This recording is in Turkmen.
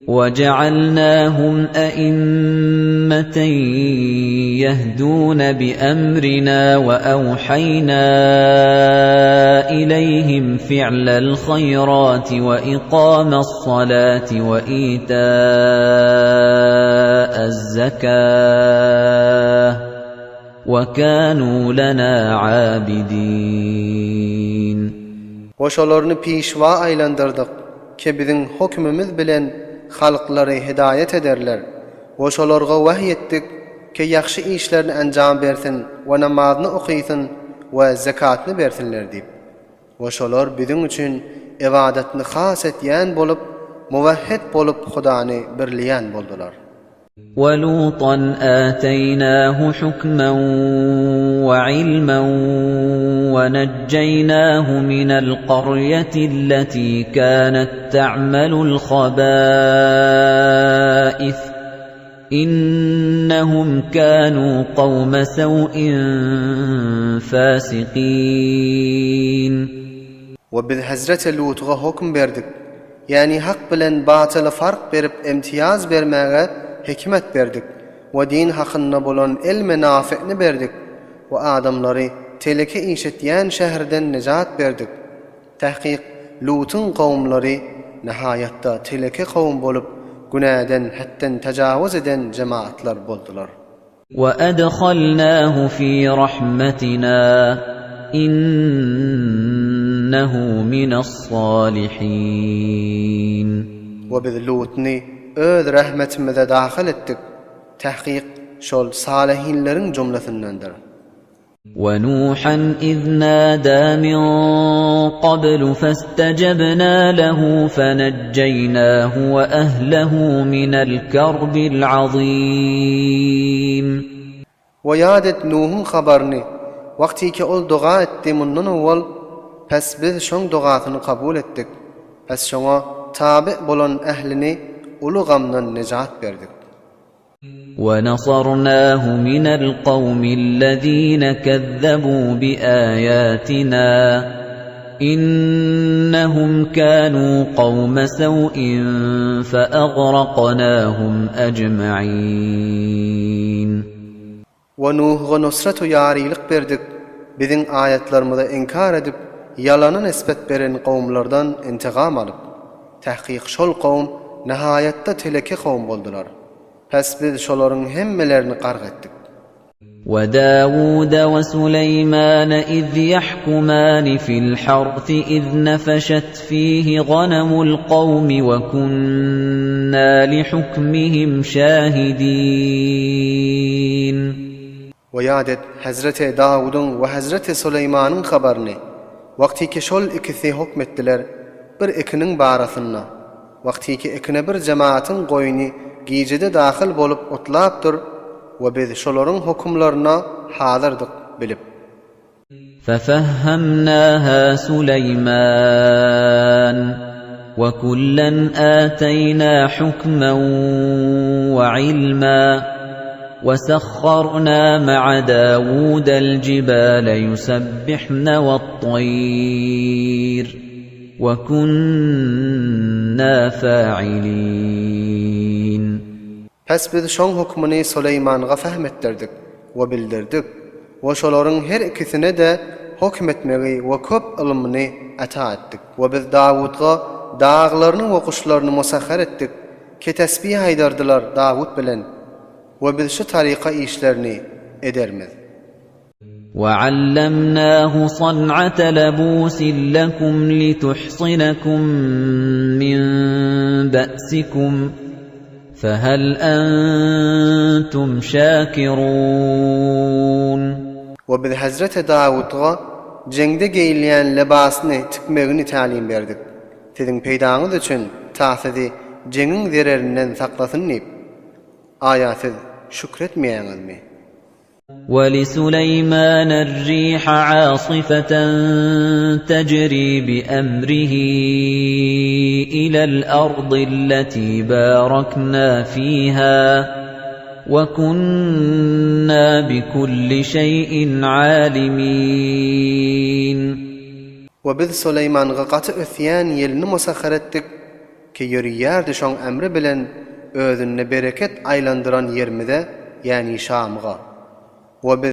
وَجَعَلْنَاهُمْ أَئِمَّةً يَهْدُونَ بِأَمْرِنَا وَأَوْحَيْنَا إِلَيْهِمْ فِعْلَ الْخَيْرَاتِ وَإِقَامَ الصَّلَاةِ وَإِيتَاءَ الزَّكَاةِ وَكَانُوا لَنَا عَابِدِينَ. We şolaryny pişwa aýlandyrdyk, ki biziň hökümimiz bilen halklary hidaýat ederler. We şolarga wahy etdik, ki ýagşy işlerini enjam bersin we namazyny okysyn we zekatyny bersinler diýip. We şolar biziň üçin ybadatny has etýän bolup, muwahhid bolup Hudany birleýän boldular. وَلُوطًا آتَيْنَاهُ حُكْمًا وَعِلْمًا وَنَجَّيْنَاهُ مِنَ الْقَرْيَةِ الَّتِي كَانَتْ تَعْمَلُ الْخَبَائِثَ إِنَّهُمْ كَانُوا قَوْمَ سَوْءٍ فَاسِقِينَ. We biz hezreti Lutga höküm berdik. Ýagny hak bilen batyla fark berip emtiýaz bermäge hikmet berdik we din hakynda bolan elme nafe'ni berdik we adamlary teleke iş etýän şäherden nejat berdik. Tahkyk Lutyň kowumlary nahaýatda teleke kowum bolup günäden hetden tajawuz eden jemaatlar boldular. وَأَدْخَلْنَاهُ فِي رَحْمَتِنَا إِنَّهُ مِنَ الصَّالِحِينَ. We biz Lutny Öz rehmetimize dahyl etdik, tahkyk şol salyhinleriň jumlasyndandyr. وَنُوحًا إِذْ نَادَىٰ مِن قَبْلُ فَاسْتَجَبْنَا لَهُ فَنَجَّيْنَاهُ وَأَهْلَهُ مِنَ الْكَرْبِ الْعَظِيمِ. We ýat et Nuhuň habaryny, wagtyky ol doga etdi mundan owwal, pes biz şoň dogasyny kabul etdik, pes şoňa taby bolan ählini uly gamdan nejat berdik. وَنَصَرْنَاهُ مِنَ الْقَوْمِ الَّذِينَ كَذَّبُوا بِآيَاتِنَا إِنَّهُمْ كَانُوا قَوْمَ سَوْءٍ فَأَغْرَقْنَاهُمْ أَجْمَعِينَ. We Nuhga nusrat we ýarylyk berdik, biziň aýatlarymyza inkar edip, ýalana nisbet beren kowumlardan intigam alyp. Tahkyk şol kowum nahaýatda teleke kowum boldular. Pes biz şolaryň hemmelerini gark etdik. وَدَاوُودَ وَسُلَيْمَانَ إِذْ يَحْكُمَانِ فِي الْحَرْثِ إِذْ نَفَشَتْ فِيهِ غَنَمُ الْقَوْمِ وَكُنَّا لِحُكْمِهِمْ شَاهِدِينَ. We ýat et hezreti Dawudyň we hezreti Süleýmanyň habaryny, wagtyky şol ikisi hukm etdiler bir ekiniň barasynda, wagtyky ekine bir jemaatyň goýny gijede dahyl bolup otlapdyr we biz şolaryň hokumlaryna hazyrdyk bilip. فَفَهَّمْنَاهَا سُلَيْمَانَ وَكُلًّا آتَيْنَا حُكْمًا وَعِلْمًا وَسَخَّرْنَا مَعَ دَاوُودَ الْجِبَالَ يُسَبِّحْنَ وَالطَّيْرَ وَكُنَّا فَاعِلِينَ. Pes biz şoň hökmüni Süleýmanga fehm etdirdik we bildirdik we şolaryň her ikisine-de hökm etmegi we köp ylmyny ata etdik. We biz Dawutga daglaryny we guşlaryny musahhar etdik ki tesbih aýdardylar Dawut bilen we biz şu taryka işlerini edermiz. وَعَلَّمْنَاهُ صَنْعَةَ لَبُوسٍ لَكُمْ لِتُحْصِنَكُم مِّن بَأْسِكُمْ فَهَلْ أَنتُمْ شَاكِرُونَ. We biz hezreti Dawutga jeňde geýilýän lybasyny tikmegini tälim berdik. Siziň peýdaňyz üçin ta sizi jeňiň zererinden saklasyn diýip. Aýa siz şükretmeýäňizmi? وَلِسُلَيْمَانَ الرِّيحَ عَاصِفَةً تَجْرِي بِأَمْرِهِ إِلَى الْأَرْضِ الَّتِي بَارَكْنَا فِيهَا وَكُنَّا بِكُلِّ شَيْءٍ عَالِمِينَ. We biz Süleýmanga gaty ösýän ýelini musahhar etdik. Ki ýörüýärdi şoň ämri bilen özünde bereket aýlandyran ýerimize, ýäni Şamyga. We biz.